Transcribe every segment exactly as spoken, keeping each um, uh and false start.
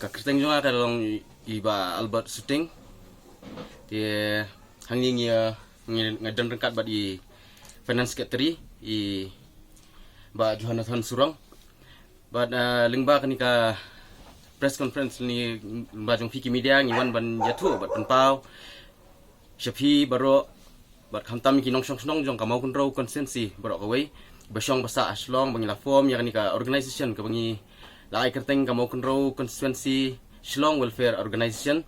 Ka kyrteng jong nga ka long i Bah Albert Suting. Te hangne ngi, ngi, nga don ryngkat bad i Finance Secretary, i Bah Jonathan Surong. Bad, ah, lyngba kane ka press conference ni, lyngba jong phi ki media, ngi wan ban ïathuh bad pynpaw sha phi baroh, bad khamtam ki nongshong shnong jong ka Mawkynrew constituency baroh kawei, ba shong ba sah ha Shillong, ba ngi la form ïa kane ka organization kaba ngi la ai kyrteng ka Mawkynrew Constituency Shillong Welfare Organization.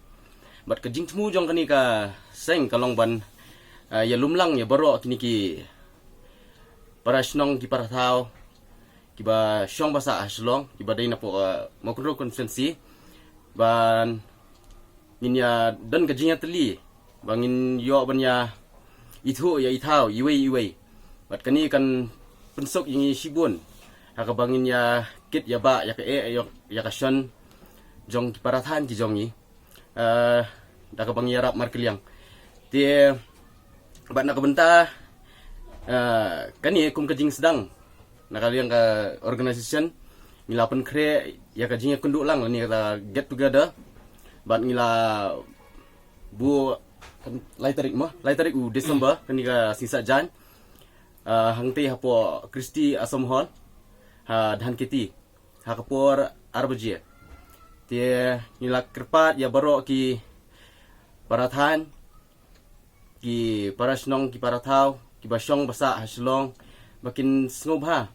Bad ka jingthmu jong kane ka seng ka long ban, ah, ïalum lang ïa baroh kine ki para shnong, ki para thaw kiba shong ba sah ha Shillong, kiba dei na poh, ah, Mawkynrew constituency, ban ngin ïa don ka jingïatylli, ba ngin ïoh ban ïa ithuh ïa i thaw iwei iwei. Bad kane kan pynsuk ïa ngi shibun ha kaba ngin ïa kit ïa bah ïa ka eh ïa, ïa ka shon jong ki para thaiñ ki jong ngi, ah, da kaba ngi ïarap markylliang. Te bad na ka bynta, ah, kane kum ka jingsdang na ka liang ka organization, ngi la pynkhreh ïa ka jingïakynduh lang, ngi la get together. Bad ngi la buh, kan, lai tarik mo, lai tarik u December, kane ka sngi Saitjaiñ, ah, hangtei hapoh Christie Ashram Hall ha Dhankheti, ha ka por ar baje. Te ngi la kyrpad ïa baroh ki para thaiñ, ki para shnong, ki para thaw kiba shong ba sah ha Shillong, ba kin sngewbha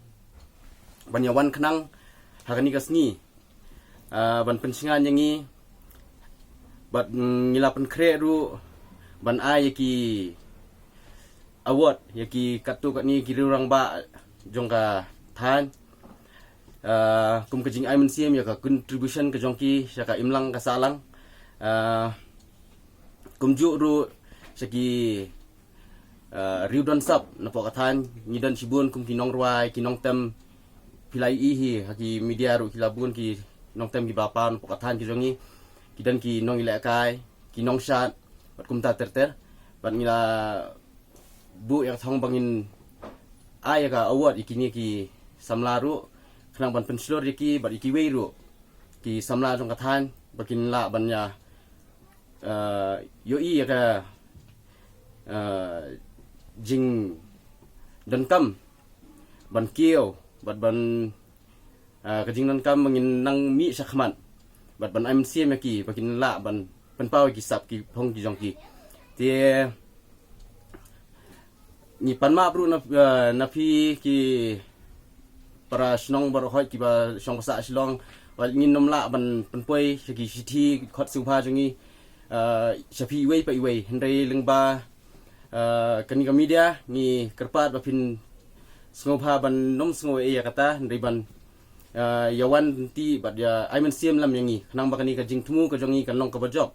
ban ïa wan khnang ha kane ka sngi, ah, ban pynshngaiñ ïa ngi. Bad, mm, ngi la pynkhreh ruh ban ai ïa ki award ïa ki katto katne ki riew rangbah jong ka thaiñ, ah, kum ka jingai mynsiem ïa ka contribution ka jong ki sha ka imlang ka sahlang. Ah, kumjuh ruh sha ki, ah, riew don sap na poh ka thaiñ, ngi don shibun kum ki nongrwai, ki nongtem, phi la ïohi hi ha ki media ruh, ki la bun ki nongtem kiba paw na poh ka thaiñ ki jong ngi, ki don ki nongïalehkai, ki nongshad, bad kumta ter ter. Bad ngi la buh ïa ka thong ba ngin ai ïa ka award ïa kine ki samla ruh, khnang ban pynshlur ïa ki bad ïa kiwei ruh ki samla jong ka thaiñ, ba kin lah ban ïa, eh, ïohi ïa ka, eh, jingdonkam ban kiew bad ban, ah, ka jingdonkam ba ngin nang mih shakhmat bad ban ai mynsiem ïa ki ba kin lah ban pynpaw ïa ki sap ki phong ki jong ki. Te ngi pan map ruh na, ah, na phi ki para shnong baroh kiba shong ba sah Shillong, wat ngin nym lah ban pynpoi sha ki shithi khot sngewbha jong ngi, ah, sha phi iwei pa iwei, hynrei lyngba, ah, kane ka media ngi kyrpad ba phin sngewbha ban nym sngew ei ïa kata, hynrei ban, ah, ïa wan lynti bad ïa ai mynsiem lam ïa ngi, khnang ba kane ka jingthmu ka jong ngi kan long kaba jop.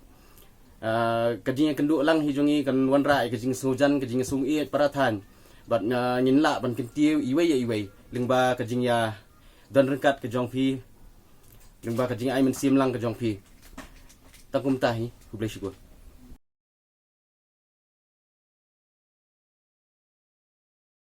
Ah, ka jingïakynduh lang hi jong ngi kan wanrah ïa ka jingsngewjan, ka jingsngewïeit para thaiñ. Bad, ah, ngin lah ban kyntiew iwei ïa iwei lyngba ka jingïadon ryngkat ka jong phi, lyngba ka jingai mynsiem lang ka jong phi. Tang kumta hi, khublei shibun.